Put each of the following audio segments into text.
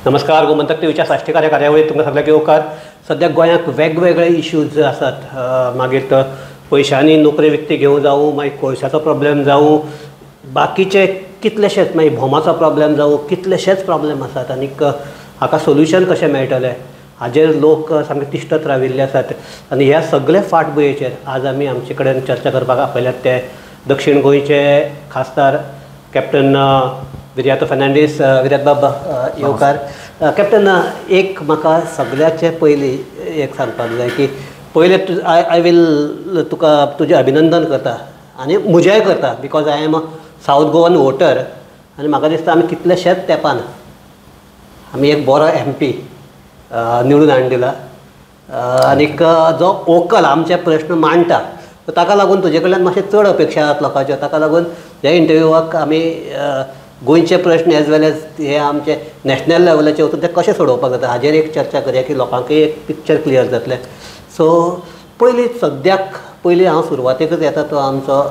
नमस्कार, गोमंतक टीव्हीच्या साश्टीकार ह्या कार्यावळीत तुमकां सगळ्यांक येवकार. सद्याक गोंयांत वेगवेगळे इश्यूज आसात. मागीर तो पयशांनी नोकरी विकती घेवं जावं, मागीर कोळशाचो प्रॉब्लेम जावं, बाकीचे कितलेशेच, मागीर भोमाचो प्रॉब्लेम जावं, कितलेशेच प्रॉब्लेम आसात. आनीक हाका सोल्युशन कशें मेळटलें हाजेर लोक सामके तिश्टत राविल्ले आसात. आनी ह्या सगळे फाटभुंयेचेर आज आमी आमचे कडेन चर्चा करपाक आपयल्यात ते दक्षिण गोंयचे खासदार कॅप्टन विरियातो फर्नांडीस. विरियात बाब, येवकार. कॅप्टन, एक म्हाका सगळ्याचे पयलीं एक सांगपाक जाय की पयलें I will तुका तुजें अभिनंदन करता आनी म्हजेंय करता, because I am a South Goan voter. आनी म्हाका दिसता आमी कितलेशेच तेंपान आमी एक बरो एम पी निवडून हाडून दिला आनीक जो वोकल आमचे प्रश्न मांडटा. सो ताका लागून तुजे कडल्यान मातशें चड अपेक्षा आसात लोकांच्यो. ताका लागून ह्या इंटरव्यूवाक आमी गोंयचे प्रश्न एज वेल एज हे आमचे नॅशनल लेवलाचे वचून ते कशे सोडोवपाक जाता हाजेर एक चर्चा करया की लोकांकय एक पिक्चर क्लियर जातलें. सो पयलीं सद्याक पयलीं हांव सुरवातेकच येता तो आमचो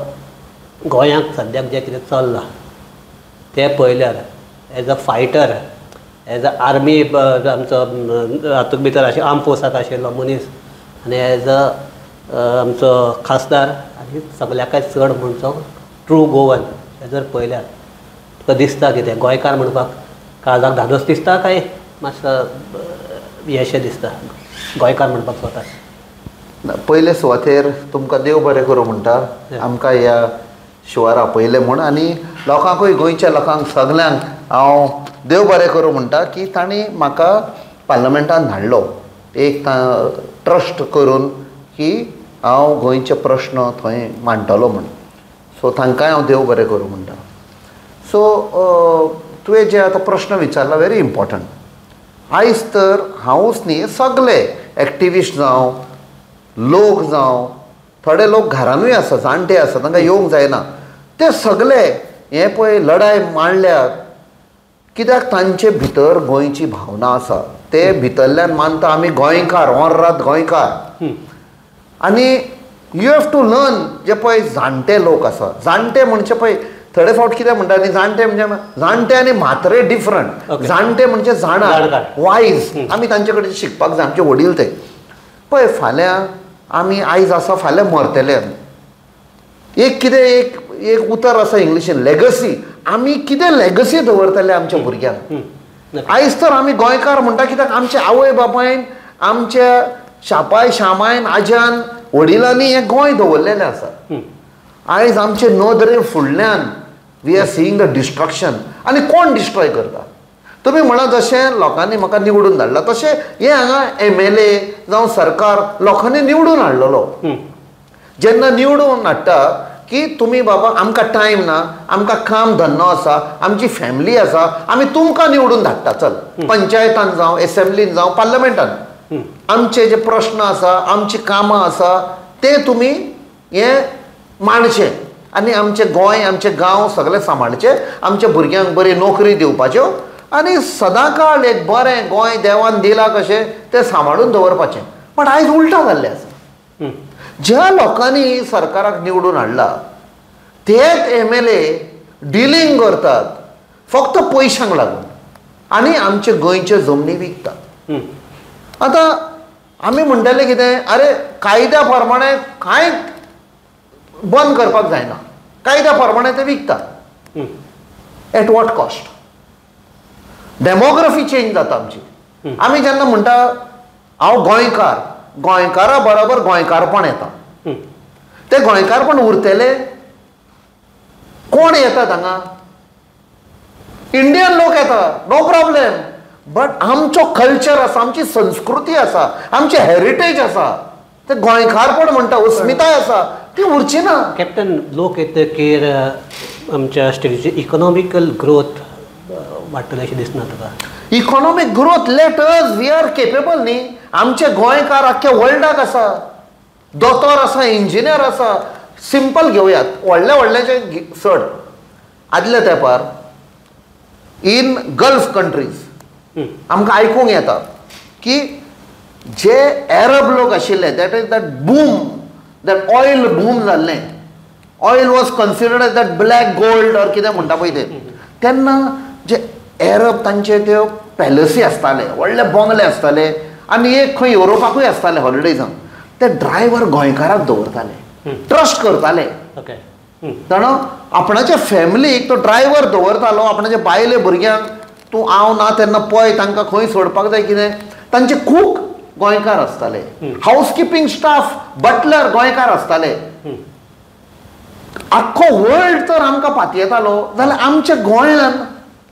गोंयांत सद्याक जें कितें चल्लां तें पळयल्यार as a fighter, as a army, आमचो हातूंत भितर आर्म फोर्साक आशिल्लो मनीस आनी एज अ आमचो खासदार आनी सगल्याकय चड म्हणचो ट्रू गोवन हें जर पळयल्यार तुका दिसता कितें गोंयकार म्हणपाक काळजाक धादोस दिसता काय मातसो हें दिसता गोंयकार म्हणपाक स्वता? पयले सुवातेर तुमकां देव बरें करूं म्हणटा, आमकां ह्या शिवार आपयलें म्हूण. आनी लोकांकूय, गोंयच्या लोकांक सगल्यांक हांव देव बरें करूं म्हणटा की तांणी म्हाका पार्लमेंटान धाडलो, एक ट्रस्ट करून की हांव गोंयचे प्रश्न थंय मांडटलो म्हूण. सो तांकांय हांव देव बरें करूं म्हणटा. सो तुवें जे आतां प्रश्न विचारला, व्हेरी इम्पॉर्टंट. आयज तर हांवूच न्ही, सगळे एक्टिविस्ट जावं, लोक जावं, थोडे लोक घरानूय आसा, जाणटे आसा, तांकां येवंक जायना, ते सगळे हे पळय लढाय मांडल्यात कित्याक तांचे भितर गोंयची भावना आसा. ते भितरल्यान मानता आमी गोंयकार, ऑर्रात गोंयकार. आनी you have to learn. जे पळय जाणटे लोक आसा, जाणटे म्हणचे पळय थोडे फावट कितें म्हणटा न्ही, जाणटे म्हणजे जाणटे आनी म्हातारे डिफरंट. जाणटे म्हणजे जाणा, वायज, आमी तांचे कडेन शिकपाक जाय, आमचे वडील ते. पळय फाल्यां आमी आयज आसा, फाल्यां मरतले आमी. एक कितें एक एक उतर आसा इंग्लिशीन, लेगसी. आमी कितें लेगसी दवरतले आमच्या भुरग्यांक? आयज तर आमी गोंयकार म्हणटा कित्याक आमचे आवय बापायन, आमच्या शापाय शामायन, आज्यान, वडिलांनी हें गोंय दवरलेलें आसा. आयज आमचे नदरे फुडल्यान we are seeing the destruction. आनी कोण डिस्ट्रॉय करता? तुमी म्हणा जशें लोकांनी म्हाका निवडून धाडला तशें हें हांगा एमएलए जावं सरकार लोकांनी निवडून हाडलेलो. जेन्ना निवडून हाडटा की तुमी बाबा आमकां टायम ना, आमकां काम धंदो आसा, आमची फॅमिली आसा, आमी तुमकां निवडून धाडटा, चल पंचायतान जावं, एसेंब्लीन जावं, पार्लमेंटान आमचे जे प्रश्न आसा, आमची कामां आसा ते तुमी हें मांडचें आनी आमचें गोंय, आमचे गांव सगळे सांबाळचे, आमच्या भुरग्यांक बरी नोकरी दिवपाच्यो आनी सदांकाळ एक बरें गोंय देवान दिलां कशें तें सांबाळून दवरपाचें. पण आयज उल्टा जाल्लें आसा. ज्या लोकांनी सरकाराक निवडून हाडला तेच एमएलए डिलींग करतात फक्त पयशांक लागून आनी आमचे गोंयच्यो जमनी विकतात. आतां आमी म्हणटाले कितें, अरे कायद्या प्रमाणे कांय बंद करपाक जायना, कायद्या प्रमाणे ते विकतात. At what cost? Demography change जाता आमची. आमी जेन्ना म्हणटा हांव गोंयकार, गोंयकारा बरोबर गोंयकारपण येता, ते गोंयकारपण उरतले? कोण येतात हांगा? इंडियन लोक येता, नो प्रॉब्लेम, बट आमचो कल्चर आसा, आमची संस्कृती आसा, आमची हेरिटेज आसा, ते गोंयकारपण म्हणटा, अस्मिताय आसा, ती उरची ना. कॅप्टन, लोक येतकीर आमच्या स्टेटीची इकॉनॉमिकल ग्रोथ वाडटली अशें दिसना तुका? Economic growth, let us, we are capable न्ही. आमचे गोंयकार आख्ख्या वर्ल्डाक आसा, दोतोर आसा, इंजिनियर आसा. सिंपल घेवयात, व्हडल्या व्हडल्याचे चड आदल्या तेंपार इन गल्फ कंट्रीज आमकां आयकूंक येता की जे अरब लोक आशिल्ले, that is that boom, that oil boom जाल्लें, oil was considered as that black gold or कितें म्हणटा पळय तें, तेन्ना जे अरब तांचे त्यो पॅलसी आसताले, व्हडले बंगले आसताले आनी एक खंय युरोपाकूय आसताले हॉलिडेजांक. ते ड्रायव्हर गोंयकाराक दवरताले, ट्रस्ट करताले. जाणा, आपणाच्या फॅमिलीक तो ड्रायव्हर दवरतालो, आपणाच्या बायले भुरग्यांक तूं हांव ना तेन्ना पळय तांकां खंय सोडपाक जाय कितें. तांचे कूक गोंयकार आसताले, हावसकिपींग स्टाफ बटलर गोंयकार आसताले. आख्खो वर्ल्ड तर आमकां पातयेतालो जाल्यार आमच्या गोंयान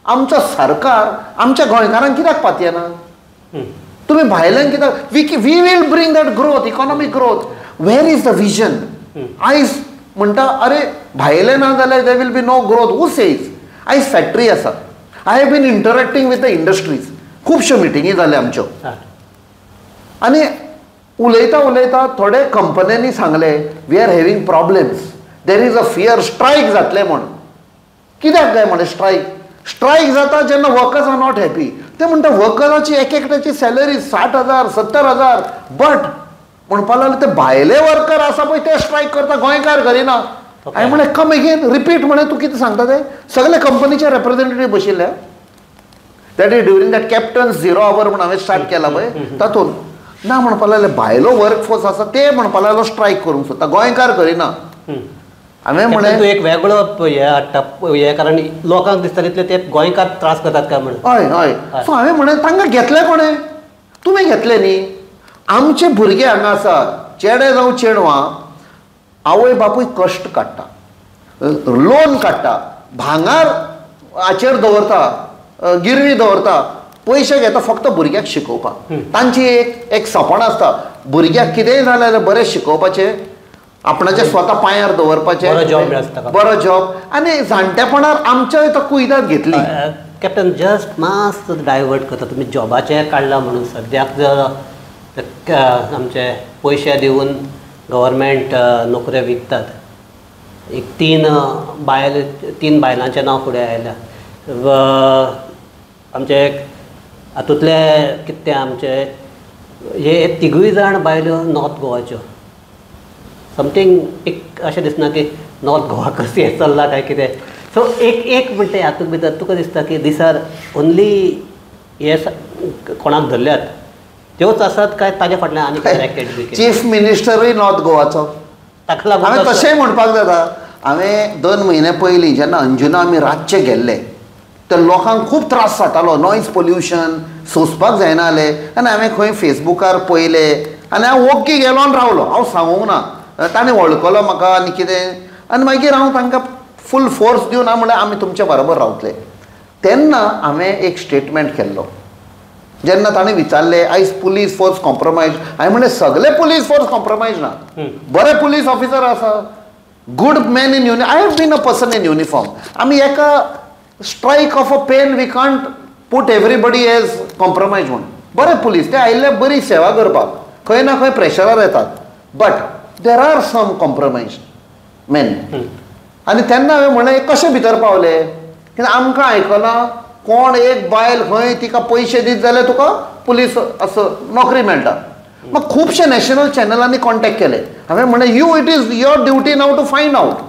आमचो सरकार आमच्या गोंयकारांक कित्याक पातयेना? तुमी भायल्यान कित्याक? We will bring that growth, economic growth. Where is the vision? आयज म्हणटा अरे भायले ना जाल्यार there will be no growth. Who says? आयज फॅक्टरी आसा. I have been interacting with the industries, खुबश्यो मिटिंगी जाल्यो आमच्यो आनी उलयता उलयता थोडे कंपन्यांनी सांगलें we are having problems, there is a fear strike जातलें म्हूण. कित्याक काय म्हणलें स्ट्रायक? स्ट्रायक जाता जेन्ना वर्कर्स are not happy. ते म्हणटा वर्कराची एक एकट्याची सॅलरी 60,000 70,000, बट म्हणपाक लागले ते भायले वर्कर आसा पळय ते स्ट्रायक करता, गोंयकार करिना. हांवें म्हणलें कम अगेन, रिपीट म्हणलें तूं कितें सांगता तें. सगळे कंपनीचे रेप्रेझेंटेटीव बशिल्ले. That is during that captain zero hour म्हूण हांवें स्टार्ट केला पळय तातूंत ना म्हणपाक लागले भायलो वर्कफोर्स आसा ते म्हणपाक लागलो स्ट्रायक करूंक सोदता, गोंयकार करिना. हांवें म्हणलें तूं एक वेगळो हें हाडटा हें, कारण लोकांक दिसता तितले ते गोंयकार त्रास करतात काय म्हणून. हय हय. सो हांवें म्हणलें तांकां घेतलें कोणें? तुमी घेतलें न्ही. आमचे भुरगे हांगा आसा, चेडे जावं चेडवां, आवय बापूय कश्ट काडटा, लोन काडटा, भांगार हाचेर दवरता, गिरवी दवरता, पयशे घेता फक्त भुरग्याक शिकोवपाक. तांची एक एक सपन आसता भुरग्याक कितेंय जालें जाल्यार बरें शिकोवपाचें, आपणाचे स्वता पांयार दवरपाचें, बरो जॉब. आनी जाणटेपणार आमच्या तो कुयदाद घेतली. कॅप्टन जस्ट मातसो डायवर्ट करता, तुमी जॉबाचें काडलां म्हणून सद्याक जर आमचे पयशे दिवन गव्हर्मेंट नोकऱ्यो विकतात, एक तीन बायलांचें नांव फुडें आयलां. आमचे हातूंतले कितें आमचे हे तिगूय जाण बायलो नॉर्थ गोवाच्यो. समथींग एक अशें दिसना की नॉर्थ गोवा कशें हें चल्लां काय कितें. सो एक एक म्हणटा हातूंत भितर तुका दिसता की these are only हे कोणाक धरल्यात त्योच आसात काय ताज्या फाटल्यान आनी कितें रॅकेट बी? चीफ मिनिस्टरूय नॉर्थ गोवाचो, ताका लागून हांवें तशेंय म्हणपाक जाता. हांवें 2 म्हयने पयलीं जेन्ना अंजुना आमी रातचे गेल्ले तर लोकांक खूब त्रास जातालो, नॉयज पोल्युशन सोंसपाक जायना जालें. आनी हांवें खंय फेसबुकार पळयलें आनी हांव ओग्गी गेलो आनी रावलो, हांव सांगूंक ना. ताणें वळखलो म्हाका आनी कितें, आनी मागीर हांव तांकां फूल फोर्स दिवन हांव म्हणलें आमी तुमच्या बरोबर रावतले. तेन्ना हांवें एक स्टेटमेंट केल्लो जेन्ना ताणें विचारलें आयज पुलीस फोर्स कॉम्प्रोमायज, हांवें म्हणलें सगळे पुलीस फोर्स कॉम्प्रोमायज ना, बरे पुलीस ऑफिसर आसा, good man in I have been a person in uniform. आमी एका strike of a pen we can't put everybody as compromise म्हूण. बरे पुलीस ते आयिल्ले बरी सेवा करपाक, खंय ना खंय प्रेशरार येतात, but there are some compromise men. आनी तेन्ना हांवें म्हणलें कशें भितर पावले? कित्याक आमकां आयकलां कोण एक बायल खंय तिका पयशे दीत जाल्यार तुका पुलीस असो नोकरी मेळटा. मग खुबशे नॅशनल चॅनलांनी कॉन्टेक्ट केले. हांवें म्हणलें you it is your duty now to find out.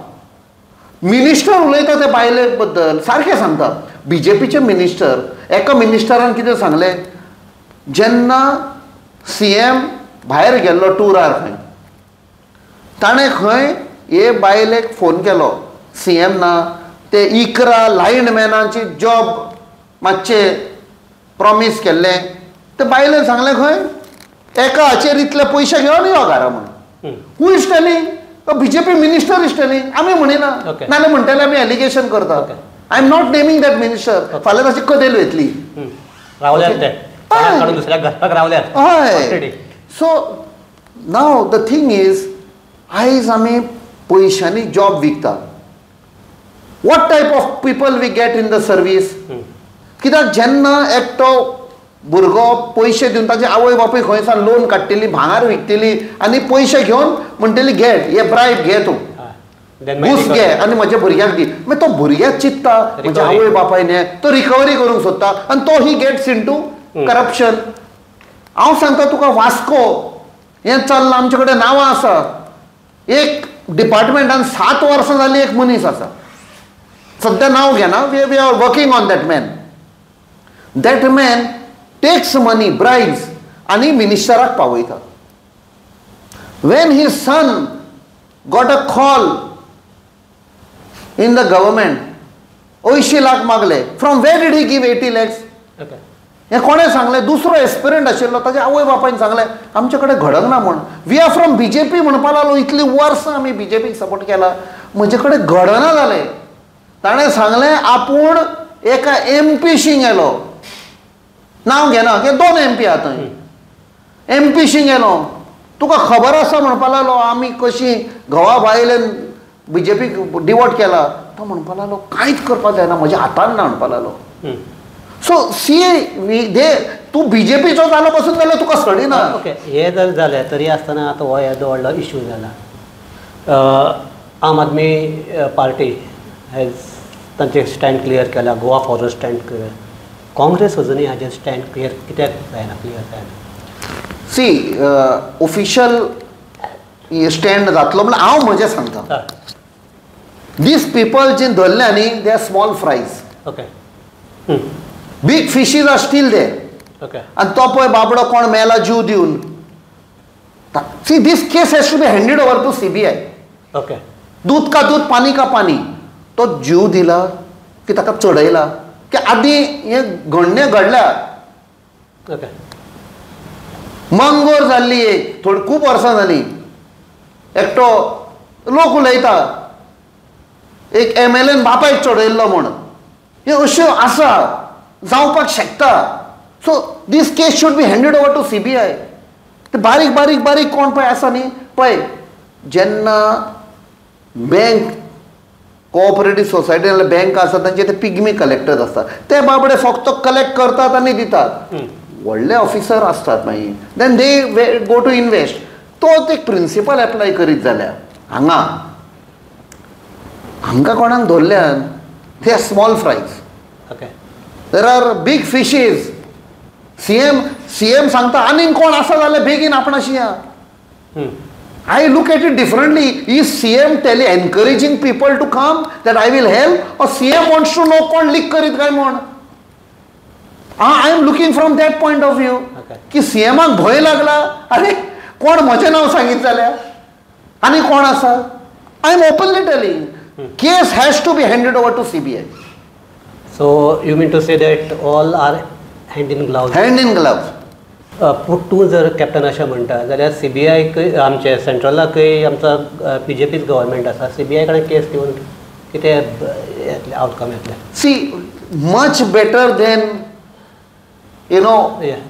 Minister उलयता ते बायले बद्दल सारकें सांगता. बीजेपीचे मिनिस्टर, एका मिनिस्टरान कितें सांगलें, जेन्ना सीएम भायर गेल्लो टुरार खंय, ताणें खंय हे बायलेक फोन केलो, सीएम ना ते 11 लायनमॅनाची जॉब मातशे प्रॉमीस केल्लें, ते बायलेन सांगलें खंय एका हाचेर इतले पयशे घेवन यो घरा म्हणून. Who is telling? BJP minister is telling. आमी म्हणिना, नाल्यार म्हणटले आमी एलिगेशन करता. I am not naming that minister, फाल्यां ताची कदेल वयतली. हय. So now the thing is आयज आमी पयशांनी जॉब विकता. What type of people we get in the service? कित्याक जेन्ना एकटो भुरगो पयशे दिवन ताजे आवय बापूय खंय सान लोन काडटली, भांगर विकतली आनी पयशे घेवन म्हणटली घे हे ब्रायब घे, तूं घूस घे आनी म्हज्या भुरग्याक दी. मागीर तो भुरग्याक चिंत्ता म्हज्या आवय बापायन हें, तो रिकवरी करूंक सोदता आनी तो he gets into corruption. हांव सांगता तुका वास्को हें चल्लां, आमचे कडेन नांवां आसा. एक डिपार्टमेंटान 7 वर्सां जालीं एक मनीस आसा, सद्या नांव घेना, we are working on that man. That man takes money, bribes आनी मिनिस्टराक पावयता. When his son got a call in the government, 80 lakh मागले. From where did he give 80 lakhs? हें कोणें सांगलें? दुसरो एस्पिरंट आशिल्लो, ताच्या आवय बापायन सांगलें आमचे कडेन घडंक ना म्हूण. We are from BJP म्हणपा लागलो. इतलीं वर्सां आमी बीजेपीक सपोर्ट केला, म्हजे कडेन घडना जालें. ताणें सांगलें आपूण एका एमपीशी गेलो, नांव घेना, दोन एमपी आहा थंय, एमपीशी गेलो. तुका खबर आसा म्हणपा लागलो आमी कशी घोवा बायलेन बीजेपीक डिवोट केला. तो म्हणपा लागलो कांयच करपाक जायना, म्हज्या हातान ना म्हणपा लागलो. सो सी दे तूं बीजेपीचो जालो पसून जाल्यार तुका सडिना. ओके, हे जर जालें तरी आसतना आतां हो येदो व्हडलो इशू जाला. आम आदमी पार्टी हेज तांचे स्टँड क्लियर केला, Goa forward stand clear. Congress अजुनूय हाजेर स्टँड क्लियर कित्याक जायना, क्लियर जायना? सी ऑफिशियल स्टँड जातलो म्हणल्यार हांव म्हजें सांगता. दीस पिपल जे धरले न्ही, they are small fries. Okay, big fishes are still there. Okay, आनी तो पळय बाबडो कोण मेला जीव दिवन. See this case has to be handed over to CBI. Okay, दूध का दूध पानी का पानी. तो जीव दिला की ताका चडयला की आदीं हें घडणें घडल्या. ओके, मंगोर जाल्ली एक थोडी खूब वर्सां जालीं, एकटो लोक उलयता एक एमएलएन बापायक चडयल्लो म्हूण. हे अश्यो आसा, जावपाक शकता. So this case should be handed over to CBI. ते बारीक बारीक बारीक कोण पळय आसा न्ही पळय, जेन्ना बँक कोऑपरेटीव सोसायटी नाल्यार बँक आसा तांचे ते पिग्मी कलेक्टर्स आसता, ते बाबडे फक्त कलेक्ट करतात आनी दितात. व्हडले ऑफिसर आसतात मागीर, then they go to invest. तोच एक प्रिंसिपल एप्लाय करीत जाल्यार हांगा हांकां कोणाक धरल्यान they are small fries. Okay, there are big fishes. CM सांगता आनीक कोण आसा जाल्यार बेगीन आपणाशी या. I look at it differently. Is CM telling encouraging people to come that I will help, or CM wants to know कोण leak करीत काय म्हूण? I am looking from that point of view. की सीएमाक भंय लागला, अरे कोण म्हजें नांव सांगीत जाल्यार आनी कोण आसा. I am openly telling, case has to be handed over to CBI. So you mean to say that all are hand in glove? Hand in glove. पूण तूं जर कॅप्टन अशें म्हणटा जाल्यार सीबीआयक आमचे सेंट्रलाकय आमचो बीजेपीच गव्हर्मेंट आसा, सीबीआय कडेन केस दिवन कितें येतलें, आवटकम येतलें? See much better than you know.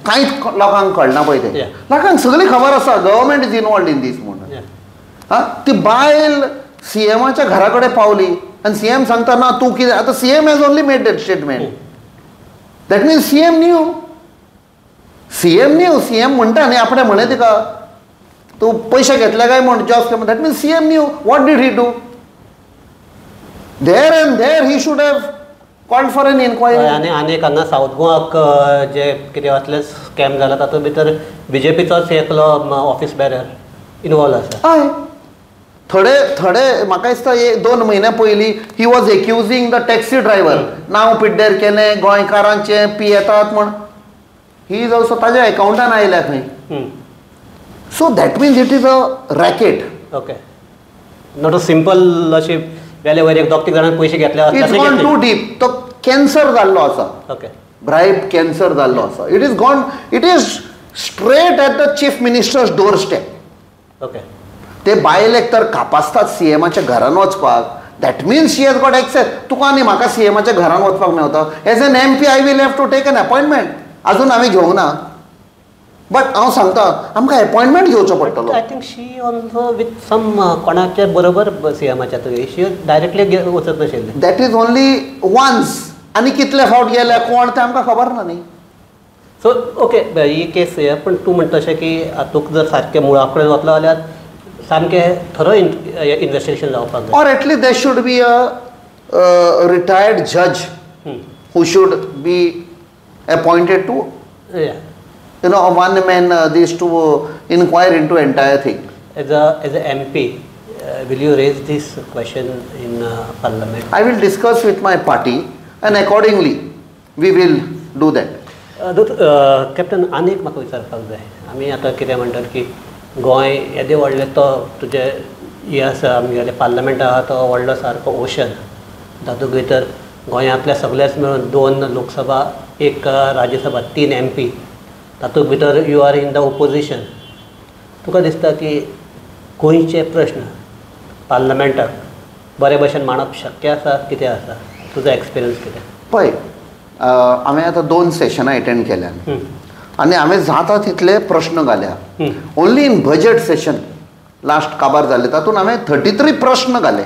कांयच लोकांक कळना पळय तें, लोकांक सगळी खबर आसा government is involved in this म्हणून. आं, ती बायल सीएमाच्या घरा कडेन पावली आनी सीएम सांगता ना तूं कितें. आतां CM has only made that statement, that means CM knew. CM knew. CM म्हणटा न्ही आपणें म्हणलें तिका तूं पयशे घेतले काय म्हूण job. That means CM knew. What did he do there and there? He should have called for an inquiry. आनी आनीक हांगा सावथ गोवाक जे कितें असले स्कॅम जाला तातूंत भितर बीजेपीचोच एकलो ऑफिस बॅरर इनवॉल्व आसा. हय, थोडे थोडे म्हाका दिसता एक 2 म्हयन्या पयलीं he was accusing the taxi driver, नांव पिड्ड्यार केलें गोंयकारांचें पियेतात म्हूण. He is also ताज्या एकावंटान आयल्या खंय. So that means it is a racket. Okay, not a simple अशी वेले वयर एक दोग तीग जाणांक पयशे घेतले. It's gone too deep. तो कॅन्सर जाल्लो आसा. ओके, ब्रायब कॅन्सर जाल्लो आसा. It is gone, it is straight at the chief minister's door step. Okay, ते बायलेक तर कापासतात सीएमाच्या घरान वचपाक. That means she has got access. तुका आनी म्हाका सीएमाच्या घरान वचपाक मेवता. As an MP I will have to take an appointment. अजून हांवें घेवंक ना, बट हांव सांगता आमकां अपॉयंटमेंट घेवचो पडटलो. I think she also with some कोणाच्या बरोबर सीएमाच्या थंय शी डायरेक्टली वचत नाशिल्लें. That is only once. आनी कितले फावट गेल्या कोण तें आमकां खबर ना न्ही. सो ओके, ही केस पूण तूं म्हणटा तशें की हातूंत जर सारकें मुळा कडेन वतलो जाल्यार सामकें थरो इन्वेस्टिगेशन जावपाक जाय. Or at least there should be a retired जज who should be appointed to, you know, one man this to inquire into entire thing. As a MP, will you raise this question in parliament? I will discuss with my party and accordingly we will do that. Captain, आनी एक म्हाका विचारपाक जाय. आमी आतां कितें म्हणटात की गोंय येदें व्हडलें, तो तुजें हें आसा आमगेलें पार्लमेंट आहा तो व्हडलो सारको ओशन, तातूंत भितर गोंयांतले सगळेच मेळून 2 लोकसभा, 1 राज्यसभा, 3 MP, तातूंत भितर you are in the opposition. तुका दिसता की गोंयचे प्रश्न पार्लमेंटाक बरे भशेन मांडप शक्य आसा, कितें आसा तुजो एक्सपिरियन्स कितें? पळय, हांवें आतां 2 सेशनां एटेंड केल्यान आनी हांवें जाता तितले प्रश्न घाल्या. Only in budget session last काबार जाले तातूंत हांवें 33 प्रश्न घाले.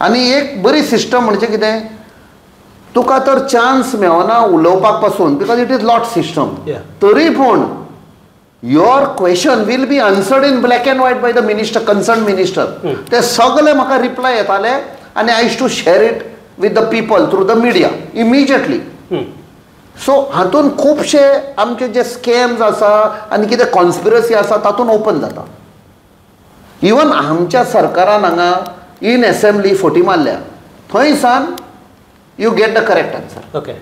आनी एक बरी सिस्टम म्हणजे कितें, तुका तर चान्स मेळना उलोवपाक पासून, because it is lot system, तरी पूण your question will be answered in black and white by the minister, concern minister. ते सगळे म्हाका रिप्लाय येताले आनी I used to share it with the people through the media immediately. So हातून खुबशे आमचे जे स्कॅम्स आसा आनी कितें कॉन्स्पिरसी आसा तातूंत ओपन जाता. इवन आमच्या सरकारान हांगा इन एसेंब्ली फोटी मारल्या, थंय सान you get the correct answer. Okay.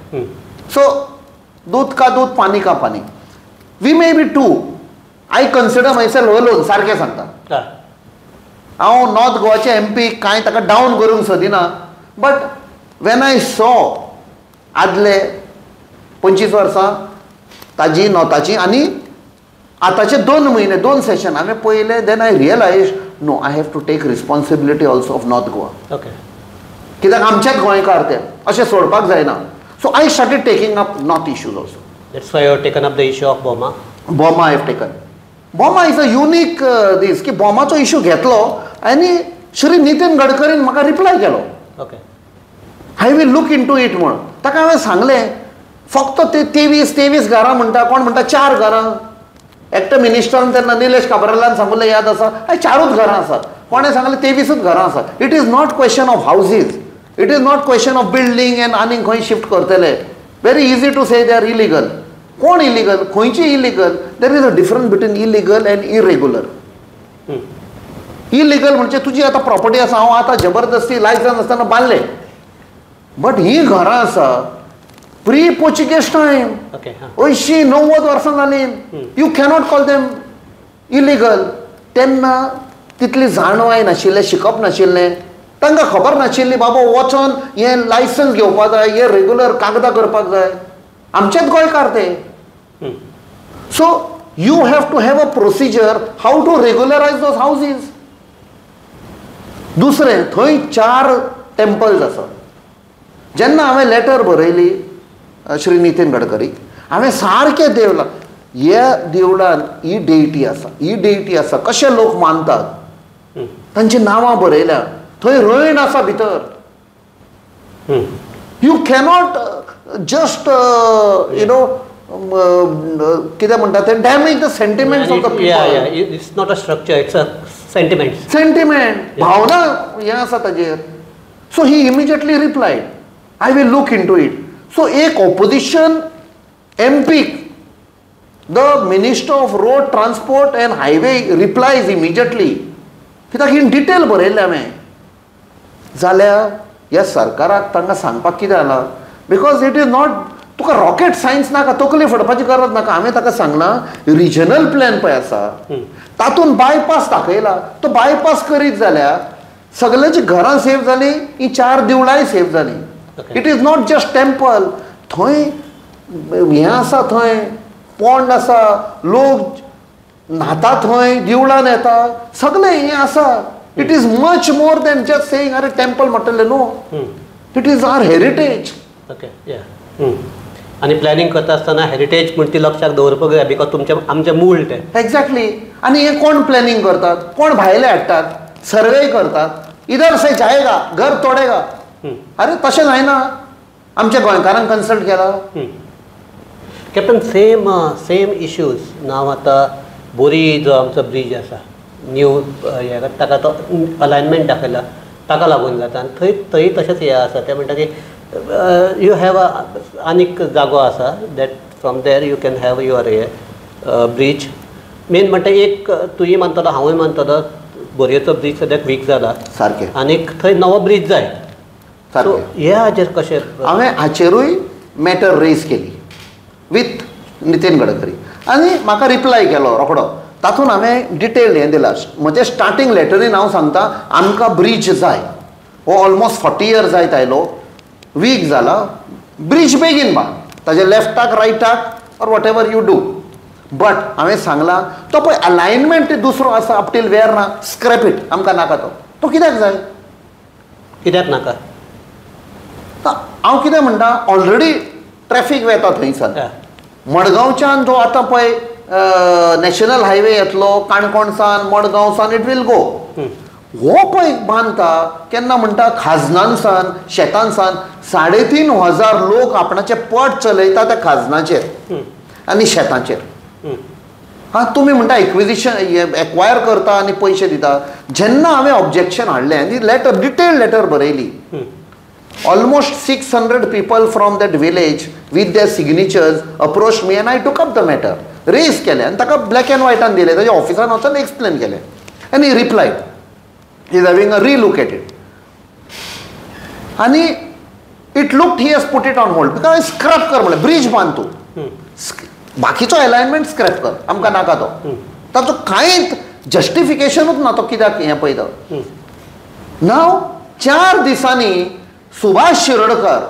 So दूध का दूध, पानी का पानी. We may be two, I consider myself alone. सारकें सांगता, हांव नॉर्थ गोवाचे MP कांय ताका डावन करूंक सोदिना, बट when I saw आदले 25 वर्सां ताजी नॉर्थाची आनी आतांचे 2 म्हयने 2 सेशन हांवें पळयले, then I realise no, I have to take responsibility also of North Goa. Okay. कित्याक आमच्याच गोंयकार ते, अशें सोडपाक जायना. So I started taking up north issues also. That's why you have taken up the issue of Bhoma. Bhoma I have taken. Bhoma is a unique दीस की भोमाचो issue घेतलो आनी श्री नितीन गडकरीन म्हाका रिप्लाय केलो. Okay. I will look into it म्हूण. ताका हांवें सांगलें फक्त ते 23 घरां म्हणटा, कोण म्हणटा 4 घरां. एकट्या मिनिस्टरान तेन्ना निलेश काब्रालान सांगलें, याद आसा, 4ूच घरां आसात. कोणें सांगलें 23ूच घरां आसात. It is not question of houses, it is not question of building and आनीक खंय शिफ्ट करतले. Very easy to say they are illegal. कोण इलिगल, खंयची illegal? There is a difference between illegal and irregular. Illegal म्हणजे तुजी आतां property आसा, हांव आतां जबरदस्ती लायसन्स आसतना बांदलें, बट ही घरां आसा प्री पोर्चुगीज टायम, 80-90 वर्सां जालीं. You cannot call them illegal. तेन्ना तितली जाणवाय नाशिल्लें, शिकप नाशिल्लें, तांकां खबर नाशिल्ली बाबा वचोन हें लायसन्स घेवपाक जाय, हें रेगुलर कागदां करपाक जाय. आमचेच गोंयकार ते. So you have to have a procedure how to regularise those houses. दुसरें, थंय 4 टेम्पल्स आसात. जेन्ना हांवें लेटर बरयली श्री नितीन गडकरी, हांवें सारकें देवळां, ह्या देवळान ही डेटी आसा, ही डेटी आसा, कशे लोक मानतात, तांची नांवां बरयल्या. थंय रयण आसा भितर. You cannot just you know कितें म्हणटा तें, damage the sentiments of the people. It's not a structure, it's a sentiment. Sentiment, भावना हें आसा ताजेर. So he immediately replied, I will look into it. So एक opposition MP, the minister of road transport and highway replies immediately. कित्याक in detail बरयल्लें हांवें. जाल्यार ह्या सरकाराक तांकां सांगपाक कितें जालां, because it is not, तुका रॉकेट सायन्स नाका, तकली फोडपाची गरज नाका. हांवें ताका सांगलां रिजनल प्लॅन पळय आसा, तातूंत बायपास दाखयला, तो बायपास करीत जाल्यार सगळ्यांची घरां सेव जालीं, ही 4 देवळांय सेव जालीं. It is not just temple. थंय हें आसा, थंय पोंड आसा, लोक न्हाता थंय, देवळान येता, सगळें हें आसा. It is much more than just saying अरे टेम्पल म्हणटलें. No, it is our heritage. Okay. आनी प्लॅनिंग करता आसतना हेरिटेज म्हण ती लक्षात दवरपाक जाय, because तुमचें आमचें मूळ तें. एक्झॅक्टली. आनी हें कोण प्लॅनिंग करतात, कोण भायले हाडटात, सर्वे करतात, इधर से जाएगा घर तोडेगा. अरे तशें जायना. आमच्या गोंयकारांक कन्सल्ट केला. कॅप्टन, सेम सेम इश्यूज नाव आतां बोरी जो आमचो ब्रीज आसा न्यू हे, ताका तो अलायनमेंट दाखयला, ताका लागून जाता. आनी थंय थंय तशेंच हें आसा, तें म्हणटा की you have a आनीक जागो आसा that from there you can have your hey bridge. Main म्हणटा एक तुंय मानतलो, हांवूय मानतलो, बोरयेचो ब्रीज सद्याक वीक जाला सारकें, आनीक थंय नवो ब्रीज जाय. सो हे हाजेर कशें? हांवें हाचेरूय मॅटर रेज केली विथ नितीन गडकरी आनी म्हाका रिप्लाय केलो रोखडो. तातूंत हांवें डिटेल हें दिलां. म्हजें स्टार्टींग लेटरीन हांव सांगता आमकां ब्रीज जाय, हो ऑलमोस्ट 40 इयर्स जायत आयलो, वीक जाला, ब्रीज बेगीन बांद, ताजे लेफ्टाक रायटाक or whatever you do. But हांवें सांगलां तो पळय अलायनमेंट दुसरो आसा up till Verna, scrap it, आमकां नाका तो. तो कित्याक जाय? कित्याक नाका? हांव कितें म्हणटा, ऑलरेडी ट्रॅफीक वेता थंयसान मडगांवच्यान जो आतां पळय नॅशनल हायवे येतलो काणकोणसान मडगांवसान, it will go. हो पळय बांदता केन्ना म्हणटा खाजनानसान शेतानसान 3500 लोक आपणाचे पट चलयता त्या खाजनाचेर आनी शेतांचेर. हां, तुमी म्हणटा एक्विजिशन एक्वायर करता आनी पयशे दिता. जेन्ना हांवें ऑब्जेक्शन हाडलें आनी लेटर डिटेल लेटर बरयली, almost 600 people from that village with their signatures approach me and I took up the matter, raise केलें आनी ताका ब्लॅक एंड व्हायटान दिलें, ताच्या ऑफिसान वचून एक्सप्लेन केलें आनी replied is having a relook at it. आनी it looked he has put it on hold because हांवें स्क्रॅप कर म्हणलें, ब्रीज बांद तूं, बाकीचो एलायनमेंट स्क्रॅप कर, आमकां नाका तो. ताचो कांयच जस्टिफिकेशनूच ना तो कित्याक हें पळयता. नाव 4 दिसांनी सुभाष शिरोडकर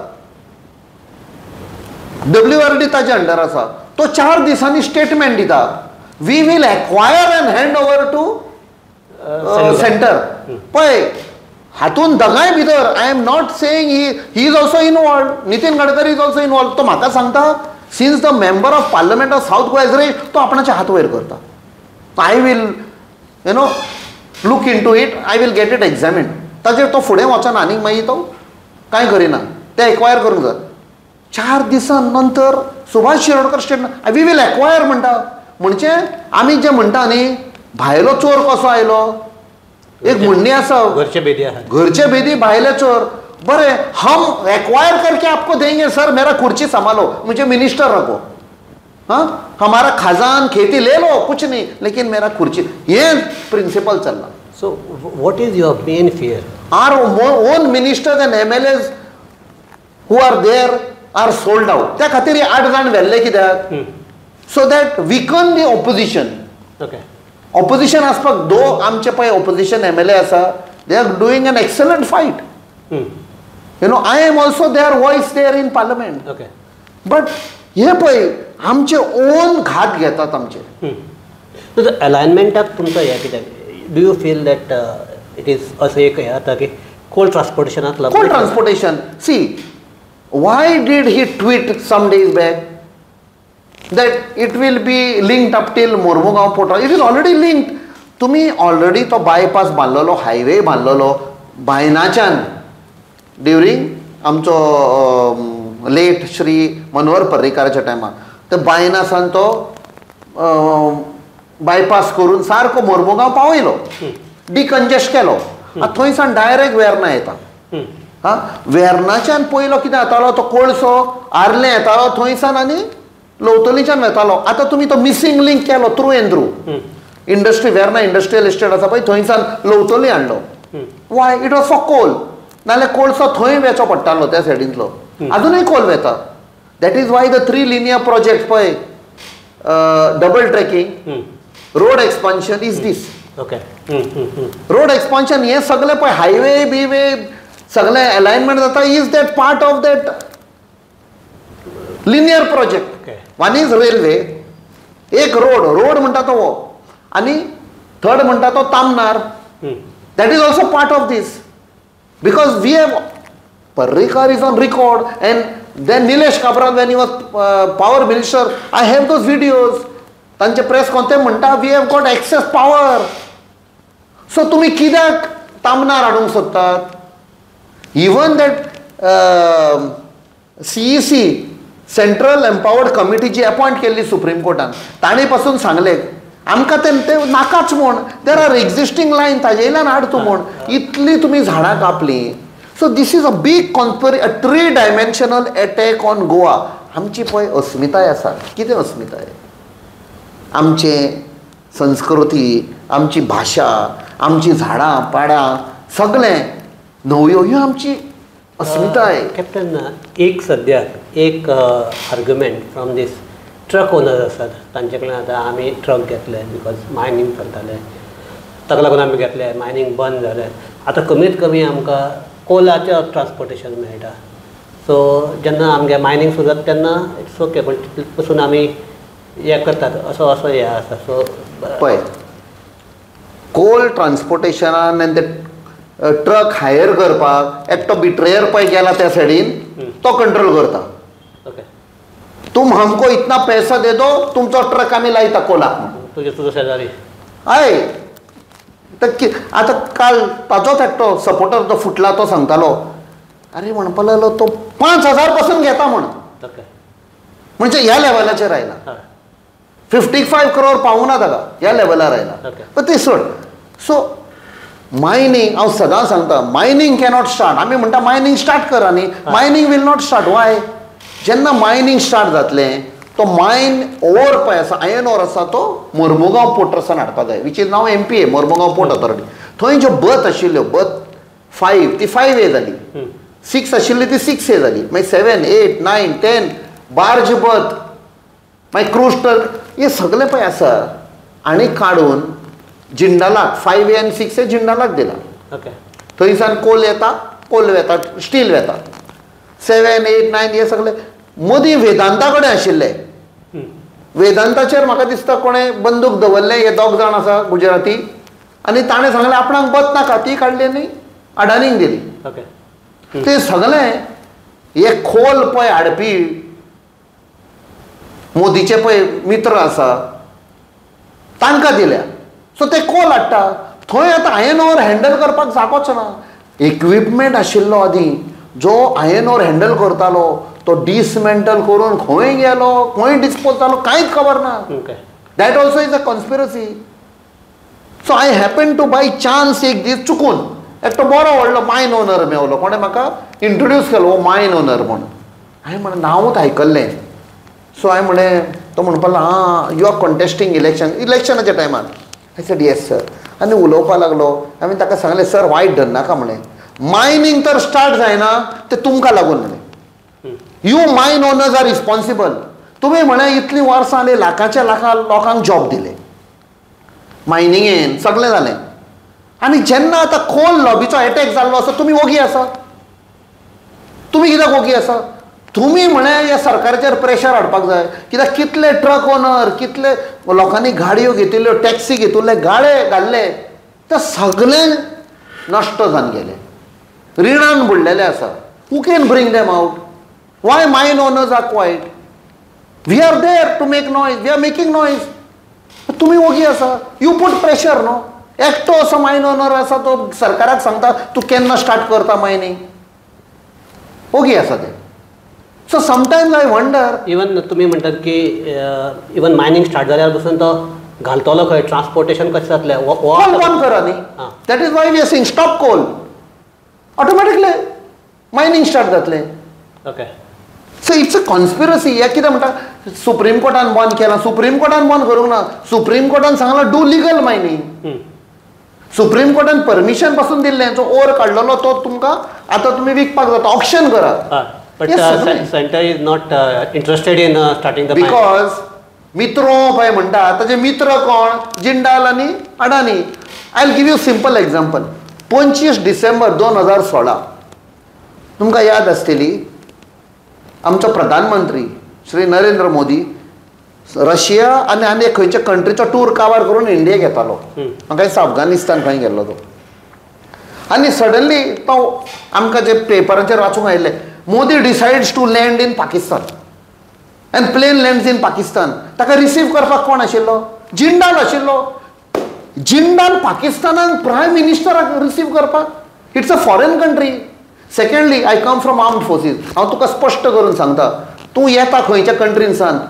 WRD ताजे अंडर आसा, तो 4 दिसांनी स्टेटमेंट दिता, we will acquire and hand over to centre. पळय हातून दगाय भितर, I am not saying he is also involved, Nitin Gadkari is also involved. तो म्हाका सांगता since the member of parliament of South Goa is raise, तो आपणाचे हात वयर करता, I will you know look into it, I will get it examined. ताचेर तो फुडें वचना आनीक मागीर तो कांय करिना, तें एक्वायर करूंक जाय. 4 दिसां नंतर Subhash Shirodkar statement we will acquire म्हणटा. म्हणजे आमी जे म्हणटा न्ही भायलो चोर कसो आयलो, एक म्हणणी आसा, घरचे भेदी आसा, घरचे भेदी भायले चोर. बरें, हम एक्वायर करके आपको देंगे सर, मेरा खुर्ची संभालो, मुझे मिनिस्टर रखो, हाँ हमारा खजान खेती ले लो, कुछ नहीं लेकिन मेरा खुर्ची, ये प्रिंसिपल चलना. So what is your main fear? Our own ministers and MLAs who are there are sold out. त्या खातीर 8 जाण व्हेल्ले कित्याक, so that weaken the opposition. Okay, opposition आसपाक दो आमचे पळय ऑपोजिशन MLA आसा, they are doing an excellent fight. You know, I am also their voice there in parliament. Okay, but हे पळय आमचे ओन घात घेतात आमचे. अलायनमेंटाक तुमचो हें कित्याक, do you feel that it is अशें एक हें जाता की कोल ट्रान्सपोर्टेशनाक लागून? Coal transportation, see why did he tweet some days back that it will be linked up till Mormugao port? It is already linked. तुमी ऑलरेडी तो बायपास बांदलेलो, हायवे बांदलेलो बायनाच्यान ड्युरींग आमचो late Shri Manohar पर्रीकाराच्या टायमार, ते बायनासान तो बायपास करून सारको मोर्मुगांव पावयलो, डिकंजेस्ट केलो. आतां थंयसान डायरेक्ट वेर्ना येता. हां, वेर्नाच्यान पयलो कितें जातालो, तो कोळसो आर्लें येतालो थंयसान आनी लवतोलीच्यान वेतालो. आतां तुमी तो मिसींग लिंक केलो through and through industry, Verna industrial estate आसा पळय थंयसान लवतोली हाडलो. Why? It was for coal. नाल्यार कोळसो थंय वेचो पडटालो त्या सायडींतलो, आजुनूय कोल वेता. That is why the 3 linear project पळय, double tracking, road expansion is this. Okay, road expansion हे सगळे पळय हायवे बिवे सगळे अलायनमेंट जाता, is that part of that linear project. One is railway, एक रोड, रोड म्हणटा तो हो, आनी थर्ड म्हणटा तो Tamnar. That is also part of this because we have Parrikar is on record and then Nilesh Cabral when he was power minister, I have those videos. तांचे press कोण म्हणटा we have got excess power. So तुमी कित्याक तामनार हाडूंक सोदतात? Even that CEC central empowered committee ji appoint केल्ली supreme कोर्टान, तांणी पासून सांगलें आमकां ते नाकाच म्हूण, there are existing line ताजे वयल्यान हाड तूं म्हूण. इतली तुमी झाडां कापलीं. So this is a big conspiracy, a 3 dimensional attack on Goa. आमची पळय अस्मिताय आसा. कितें अस्मिताय? आमचे संस्कृती, आमची भाशा, आमची झाडां पाडां सगळें, न्हंयो, ह्यो आमची अस्मिताय. कॅप्टन, एक सद्याक एक argument from this truck owners आसात तांचे कडल्यान आतां आमी ट्रक घेतले because mining चलतालें ताका लागून आमी घेतले, मायनींग बंद जालें, आतां कमीत कमी आमकां कोलाचें ट्रान्सपोर्टेशन मेळटा. सो जेन्ना आमगे मायनींग सुरू जाता तेन्ना it's okay, पण तितले पसून आमी हें करतात असो असो हें आसा. सो पळय, कोल ट्रान्सपोर्टेशनान आनी ते ट्रक हायर करपाक एकटो बिट्रेयर पळय गेला त्या सायडीन, तो कंट्रोल करता. ओके, तुम हमको इतना पैसा दे दो, तुमचो ट्रक आमी लायता कोलाक म्हणून. तुजे तुजो शेजारी हय. तर आतां काल ताजोच एकटो सपोर्टर जो फुटला तो सांगतालो, अरे म्हणपाक लागलो तो 5000 पासून घेता म्हण. ओके, म्हणजे ह्या लेवलाचेर आयला, 55 करोड पावूना ताका, ह्या लेवलार आयला. पण ते सोड. सो मायनींग हांव सदां सांगता, मायनींग कॅनॉट स्टार्ट. आमी म्हणटा मायनींग स्टार्ट करा न्ही, mining will not start. Why? जेन्ना मायनींग स्टार्ट जातलें तो मायन ओर पळय आसा, आयन ओर आसा, तो मोर्मुगांव पोर्ट ट्रस्टान हाडपाक जाय, which is now MPA, Mormugao port authority. थंय ज्यो बर्थ आशिल्ल्यो, बर्थ 5 ती 5A जाली, 6 आशिल्ली ती 6A जाली, मागीर 7, 8, 9, 10 बार्ज बर्थ, मागीर क्रूज ट्रक, हे सगळे पळय आसा आनी काडून जिंडालाक 5A आनी 6A जिंडालाक दिला. ओके, थंयसान कोल येता, कोल वेता, स्टील वेता, 7, 8, 9 हे सगळे मदीं वेदांता कडेन आशिल्ले. वेदांताचेर म्हाका दिसता कोणें बंदूक दवरलें, हे दोग जाण आसा गुजराती, आनी ताणें सांगलें आपणाक बत नाका, ती काडली आनी अडानीक दिली. ओके, ते सगळे हे खोल पळय हाडपी मोदीचे पळय मित्र आसा तांकां दिल्या. सो ते कोल हाडटा थंय. आतां आयन ओर हँडल करपाक जागोच ना. इक्विपमेंट आशिल्लो आदीं जो आयन ओर हँडल करतालो तो डिसमेंटल करून खंय गेलो, खंय डिस्पोज जालो कांयच खबर ना. That also is a conspiracy. So I happen to by chance एक दीस चुकून एकटो बरो व्हडलो मायन ओनर मेवलो, कोणें म्हाका इंट्रोड्यूस केलो हो मायन ओनर म्हूण. हांवें म्हणलें नांवूच आयकल्लें. सो हांवें म्हणलें, तो म्हणपाक लागलो आं you are contesting election, इलेक्शनाच्या टायमार. I said yes sir. आनी उलोवपाक लागलो. हांवें ताका सांगलें सर वायट धरनाका म्हणलें, मायनींग तर स्टार्ट जायना तें तुमकां लागून म्हणलें, you mine owners are responsible. तुमी म्हणलें इतलीं वर्सां आनी लाखाच्या लाखां लोकांक जॉब दिले मायनिंगेन, सगळें जालें, आनी जेन्ना आतां कोल लॉबीचो एटॅक जाल्लो आसा तुमी ओगी आसा. तुमी कित्याक ओगी आसा? तुमी म्हणलें ह्या सरकाराचेर प्रेशर हाडपाक जाय, कित्याक कितले ट्रक ओनर, कितले लोकांनी गाडयो घेतिल्ल्यो, टॅक्सी घेतिल्ले, गाळे घाल्ले, ते सगळे नश्ट जावन गेले, रिणान बुडलेले आसा. Who can bring them out? Why mine owners are quiet? We are there to make noise, we are making noise. तुमी ओगी आसा. You put pressure न्हू. एकटो असो मायन ओनर आसा तो सरकाराक सांगता तूं केन्ना स्टार्ट करता मायनींग, ओगी आसा ते. So sometimes I wonder. Even तुमी म्हणटात की इवन मायनींग स्टार्ट जाल्यार पसून तो घालतलो खंय, ट्रान्सपोर्टेशन कशें जातलें, कोल बंद करा न्ही. That is why we are saying stop coal, automatically mining start जातलें. Okay, so it's a conspiracy. हें कितें म्हणटा, सुप्रीम कोर्टान बंद केलां. सुप्रीम कोर्टान बंद करूंक ना, सुप्रीम कोर्टान सांगलां do legal mining. Supreme कोर्टान परमिशन पासून दिल्लें, जो ओर काडलेलो तो तुमकां आतां तुमी विकपाक जाता, ऑक्शन करा. But centre is not interested in starting the because मित्रों पळय म्हणटा ताजे मित्र कोण, जिंडाल आनी Adani. I will give you simple example. 25 December 2016 तुमकां याद आसतली, आमचो प्रधानमंत्री श्री नरेंद्र मोदी रशिया आनी आनी खंयच्या कंट्रीचो टूर काबार करून इंडियेक येतालो. म्हाका दिसता अफगानिस्तान खंय गेल्लो तो. आनी सडनली तो आमकां जे पेपराचेर वाचूंक आयिल्लें, Modi decides to land in Pakistan and plane lands in Pakistan. ताका रिसीव करपाक कोण आशिल्लो? जिंडाल आशिल्लो. जिंडाल पाकिस्तानान प्रायम मिनिस्टराक रिसीव करपाक? It's a foreign country. Secondly, I come from armed forces. हांव तुका स्पश्ट करून सांगता, तूं येता खंयच्या कंट्रीनसान,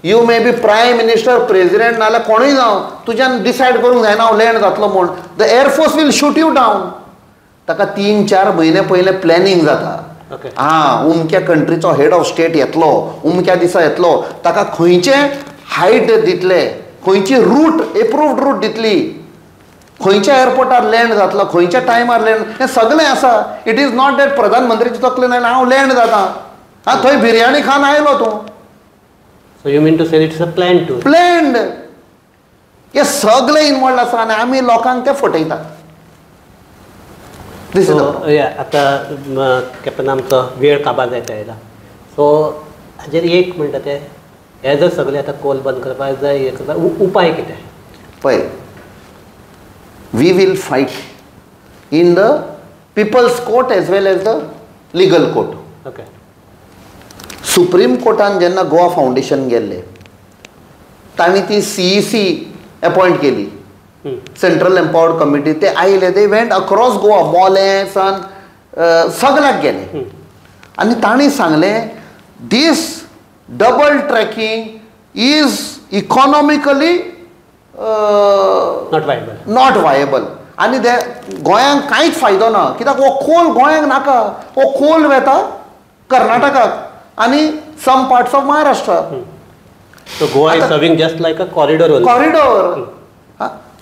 you may be prime minister, president, नाल्यार कोणूय जावं, तुज्यान डिसायड करूंक जायना हांव लँड जातलो म्हूण. The air force will shoot you down. ताका 3-4 म्हयने पयलें प्लॅनिंग जाता. आं, उमक्या कंट्रीचो हेड ऑफ स्टेट येतलो, उमक्या दिसा येतलो, ताका खंयचे हायट दितले, खंयची रूट, एप्रूव्ड रूट दितली. खंयच्या एअरपोर्टार लँड जातलो, खंयच्या टायमार लँड, हें सगळें आसा. It is not that प्रधानमंत्रीचे तकलेन आयलें हांव लँड जाता, आं थंय बिरयानी खावन आयलो तूं. So you mean to say it's a plan to planned. हे सगळे इनवॉल्ड आसा आनी आमी लोकांक ते फटयतात. आतां कॅप्टन आमचो वेळ काबार जायत आयला. सो हाजेर एक म्हणटा ते हे जर सगळे आतां कोल बंद करपाक जाय, हे करपाक उपाय कितें? पळय, we will fight in the people's court as well as the legal court. Okay. Supreme कोर्टान जेन्ना गोवा फावंडेशन गेल्ले तांणी ती CEC appoint केली, सेंट्रल एम्पावर्ड कमिटी. ते आयले, they went across Goa, Mollem सान सगळ्याक गेले आनी तांणी सांगलें this double tracking is economically not viable, not viable. आनी ते गोंयांक कांयच फायदो ना, कित्याक हो कोल गोंयांक नाका, हो कोल वेता कर्नाटकाक आनी some parts of Maharashtra. So Goa is serving just like a corridor. Corridor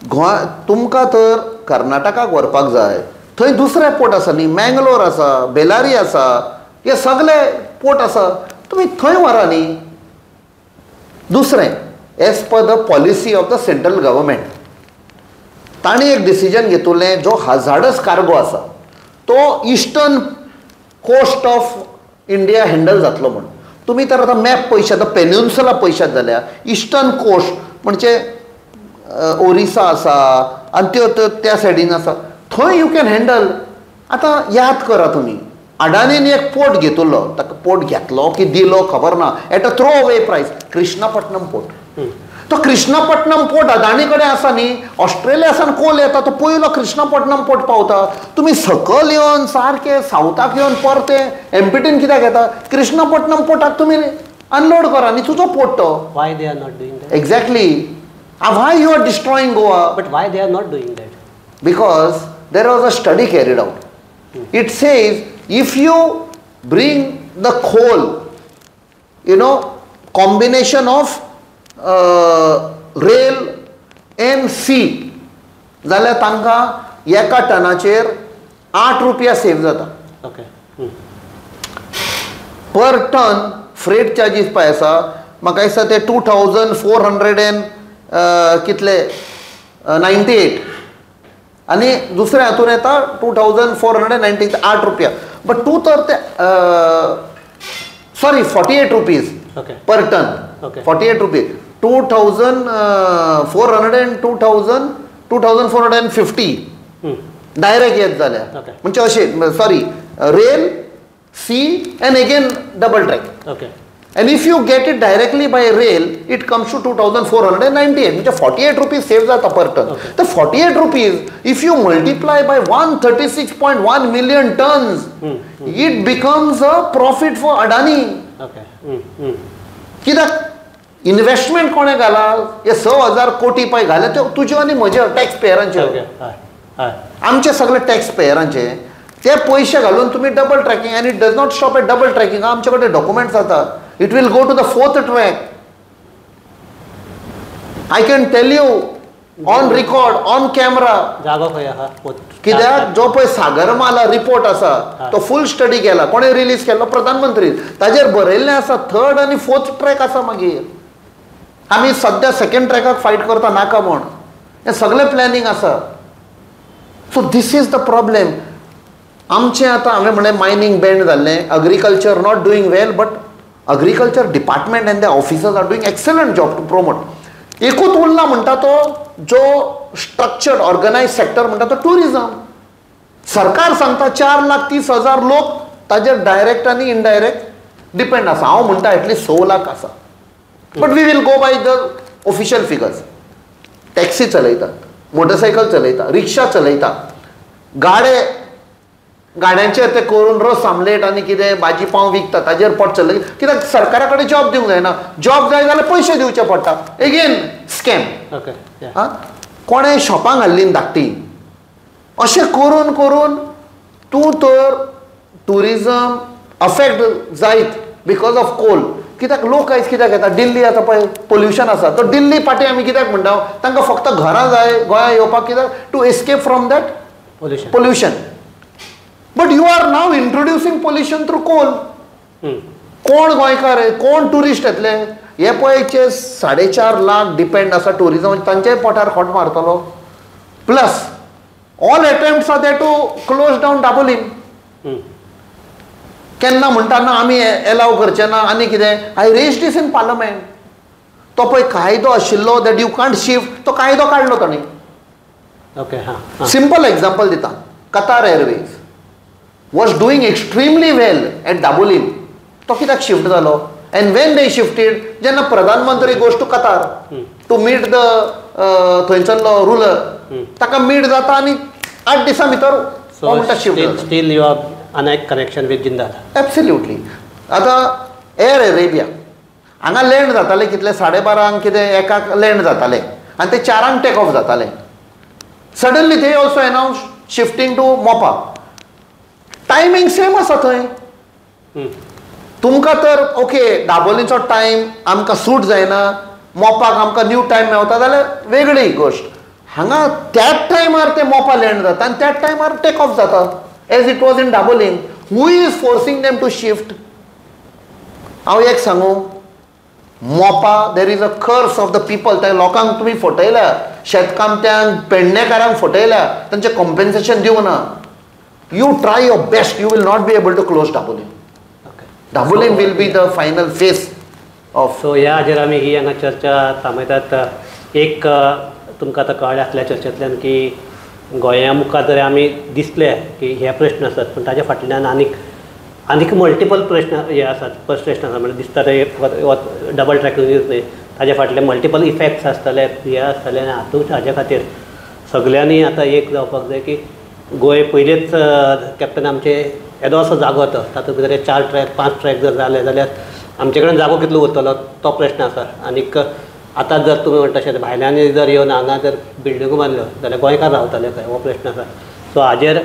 Goa तुमकां तर कर्नाटकाक व्हरपाक जाय, थंय दुसरे पोर्ट आसा न्ही, मँगलोर आसा, बेलारी आसा, हे सगळे पोर्ट आसा, तुमी थंय व्हरा न्ही. दुसरें, as per the policy of the central government तांणी एक डिसिजन घेतलें, जो हजार्डस कार्गो आसा तो eastern coast of India handle जातलो म्हूण. तुमी तर आतां मॅप पळयशात, पेनिन्सुला पळयशात जाल्यार इस्टर्न कोस्ट म्हणजे ओरिसा आसा आनी त्यो त्या सायडीन आसा, थंय you can handle. आतां याद करा तुमी, अडानीन एक पोर्ट घेतलो, ताका पोर्ट घेतलो की दिलो खबर ना, at a throw away price, Krishnapatnam port. तो कृष्णापट्टनम पोर्ट अदानी कडेन आसा न्ही, ऑस्ट्रेलिया सावन कोल येता तो पयलो कृष्णापट्टनम पोर्ट पावता. तुमी सकयल येवन सारके सावथाक येवन परते एमपीटीन कित्याक येता? कृष्णापट्टनम पोर्टाक तुमी अनलोड करा न्ही, तुजो पोर्ट तो. Why they are not doing that? Exactly. Why you are destroying Goa? But why they are not doing that? Because there was a study carried out. It says if you bring the coal, you know, combination of rail and sea, जाल्यार तांकां एका टनाचेर 8 रुपया save जाता. Okay. Per ton freight charges पळय आसा, म्हाका दिसता ते 2400 एंड कितले 98, आनी दुसऱ्या हातून येता 2498 रुपया. बट तूं तर ते sorry 48 rupees per ton, 48 rupees, 2400 and 2450 direct येत जाल्यार, म्हणजे अशें sorry rail sea and again double track. And if you get it directly by rail, it comes to 2498. म्हणजे 48 rupees save जाता per ton. The 48 rupees, if you multiply by 136.1 million tons, it becomes a profit for Adani. कित्याक investment कोणें घाला? हे 6000 कोटी पळय घाले त्यो तुज्यो आनी म्हज्यो टॅक्स पेयरांच्यो, आमचे सगळे टॅक्स पेयरांचे. ते पयशे घालून तुमी double tracking, आनी it does not stop at double tracking. आमचे कडेन डॉक्युमेंट्स आसा. It will go to the fourth track. I can tell you on record, on camera. जागो खंय आसा? कित्याक जो पळय सागरमाला रिपोर्ट आसा तो फूल स्टडी केला, कोणें रिलीज केल्लो? प्रधानमंत्री. ताजेर बरयल्लें आसा थर्ड आनी फोर्थ ट्रॅक आसा. मागीर आमी सद्या सेकंड ट्रॅकाक फायट करता नाका म्हूण, हें सगळें प्लॅनिंग आसा. So this is the problem. आमचें आतां हांवें म्हणलें मायनींग बँड जाल्लें, agriculture not doing well, but agriculture department and the officers are doing excellent job to promote. एकूच उरला म्हणटा तो जो स्ट्रक्चर्ड ऑर्गनायज सेक्टर म्हणटा तो ट्युरिजम. सरकार सांगता 4,30,000 लोक ताजेर डायरेक्ट आनी इनडायरेक्ट डिपेंड आसा. हांव म्हणटा एटलिस्ट 6 लाख आसा, but we will go by the official figures. Taxi चलयतात, मोटरसायकल चलयता, रिक्षा चलयता, गाडे गाड्यांचेर ते करून रस आमलेट आनी कितें भाजी पाव विकता, ताजेर पोट चलयता. कित्याक सरकारा कडेन जॉब दिवंक जायना, जॉब जाय जाल्यार पयशे दिवचे पडटा. Again scam. कोणें शॉपां घाल्लीं धाकटी, अशें करून करून तूं तर ट्युरिजम अफेक्ट जायत because of Coal. कित्याक लोक आयज कित्याक येता दिल्ली आतां पळय पोल्युशन आसा तो दिल्ली पाटी आमी कित्याक म्हणटा तांकां फक्त घरां जाय गोंया येवपाक कित्याक to escape from that pollution. But you are now introducing pollution through coal. कोण गोंयकार कोण ट्युरिस्ट येतले हे पळय 4.5 लाख डिपेंड आसा ट्युरिजम तांच्याय पोटार खोट मारतलो. Plus all attempts are there to close down Dabolim. केन्ना म्हणटा ना आमी एलाव करचे ना आनी कितें. I raise this in parliament. तो पळय कायदो आशिल्लो that you can't shift तो कायदो काडलो ताणें. ओके, सिंपल एग्जाम्पल दिता. Qatar Airways was doing extremely well at Dabolim. तो कित्याक शिफ्ट जालो? एंड when they shifted जेन्ना प्रधानमंत्री goes to Qatar to meet the थंयसरलो ruler ताका मीट जाता आनी 8 दिसां भितर म्हणटा shift. Still you are अनेक कनेक्शन विथ जिंदाल. एब्सोल्युटली. आतां एअर अरेबिया हांगा लँड जाताले कितले 12:30 कितें एकाक लँड जाताले आनी ते 4 टेक ऑफ जाताले. Suddenly they also announce shifting to Mopa. Timing same आसा थंय. तुमकां तर ओके दाबोलीचो टायम आमकां सूट जायना मोपाक आमकां न्यू टायम मेवता जाल्यार वेगळी गोश्ट. हांगा त्याच टायमार ते मोपा लँड जाता आनी त्याच टायमार टेक ऑफ जाता as it was in Dabolim. Who is forcing them to shift? हांव एक सांगू, Mopa there is a curse of the people. त्या लोकांक तुमी फटयल्या, शेतकामत्यांक पेडणेकारांक फटयल्या, तांचें कॉम्पेन्सेशन दिवंक ना. You try your best, you will not be able to close Dabolim. Dabolim will be the final face of. So ह्या हाजेर आमी ही हांगा चर्चा थांबयतात. एक तुमकां आतां कळ्ळें आसल्या चर्चेंतल्यान की गोंया मुखार जर आमी दिसले की हे प्रश्न आसात पूण ताच्या फाटल्यान आनीक आनीक मल्टिपल प्रश्न हे आसात. प्रश्न आसा म्हणजे दिसता ते फकत डबल ट्रॅक न्हय, ताच्या फाटले मल्टिपल इफेक्ट्स आसतले हे आसतले. आनी हातूंत हाजे खातीर सगल्यांनी आतां एक जावपाक जाय की गोंय पयलींच कॅप्टन आमचे येदो असो जागो तो तातूंत भितर 4 ट्रॅक 5 ट्रॅक जर जाले जाल्यार आमचे कडेन जागो कितलो उरतलो तो प्रश्न आसा. आनीक आतां जर तुमी म्हणटा तशें भायल्यान जर येवन हांगा जर बिल्डिंगो बांदल्यो जाल्यार गोंयकार रावतले खंय हो प्रश्न आसा. सो हाजेर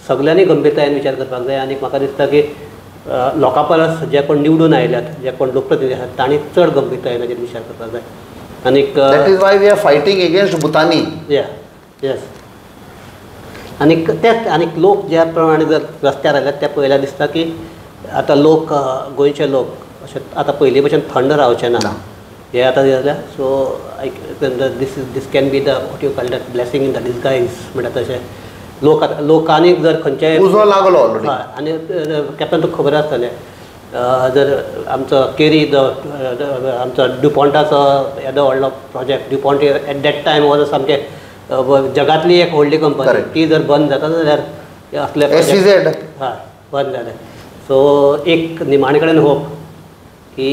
सगल्यांनी गंभीरतायेन विचार करपाक जाय. आनीक म्हाका दिसता की लोकां परस जे कोण निवडून आयल्यात जे कोण लोकप्रतिनिधी आसात तांणी चड गंभीरतायेन हाजेर विचार करपाक जाय. आनीक that is why we are fighting against Bhutani. या येस. आनीक तेच आनीक लोक ज्या प्रमाणे जर रस्त्यार आयल्यात ते पळयल्यार दिसता की आतां लोक गोंयचे लोक अशें आतां पयलीं भशेन थंड रावचे ना हे आतां जाल्यार. So I this is this can be the what you call that blessing in the disguise म्हणटा तशें लोक आतां लोकांनी जर खंयच्याय उजो लागलो ऑलरेडी. हय. आनी कॅप्टन तुका खबर आसतलें जर आमचो केरी जो आमचो ड्युपॉन्टाचो येदो व्हडलो project DuPont at that time was सामकें जगातली एक व्हडली कंपनी ती जर बंद जाता जाल्यार असले हय बंद जालें. सो एक निमाणे कडेन होप की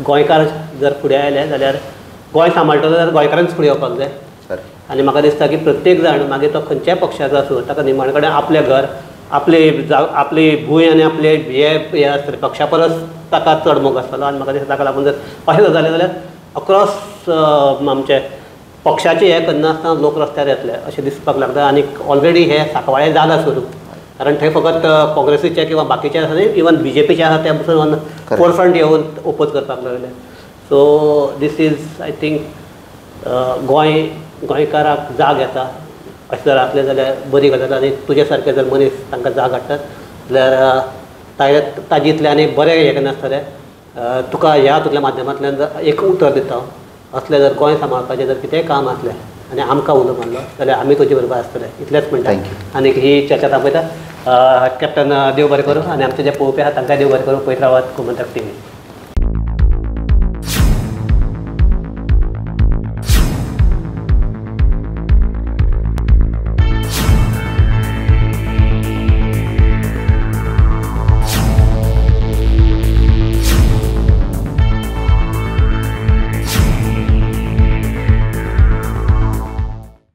गोंयकार जर फुडें आयले जाल्यार गोंय सांबाळटलो जाल्यार गोंयकारांच फुडें येवपाक जाय. आनी म्हाका दिसता की प्रत्येक जाण मागीर तो खंयच्याय पक्षाचो आसूं ताका निमाणे कडेन आपलें घर आपली आपली भूंय आनी आपले हे हे आसतले पक्षा परस ताका चड मोग आसतलो. आनी म्हाका दिसता ताका लागून जर अशें जर जालें जाल्यार अक्रॉस आमचे पक्षाचे हे करनासतना लोक रस्त्यार येतले अशें दिसपाक लागता. आनी ऑलरेडी हे सांकवाळे जालां सुरू, कारण थंय फकत काँग्रेसीचे किंवा बाकीचे आसा न्ही, इवन बी जे पीचे आसा ते पसून फोरफ्रंट येवन ओपोज करपाक लागले. So this is I think Goa गोंयकाराक जाग येता अशें जर आसलें जाल्यार बरी गजाल. आनी तुजे सारके जर मनीस तांकां जाग हाडटात जाल्यार ताजे इतलें आनी बरें हें नासतलें. तुका ह्या तुगल्या माध्यमांतल्यान एक उतर दिता हांव, असलें जर गोंय सांबाळपाचें जर कितेंय काम आसलें आनी आमकां उलो मारलो जाल्यार आमी तुजे बरोबर आसतले इतलेंच म्हणटा. आनी ही चर्चा थांबयता. कॅप्टन देव बरें करूं आनी आमचे जे पळोवपी आसा तांकां देव बरें करूं. पळयत रावात गोमंतक टीव्ही.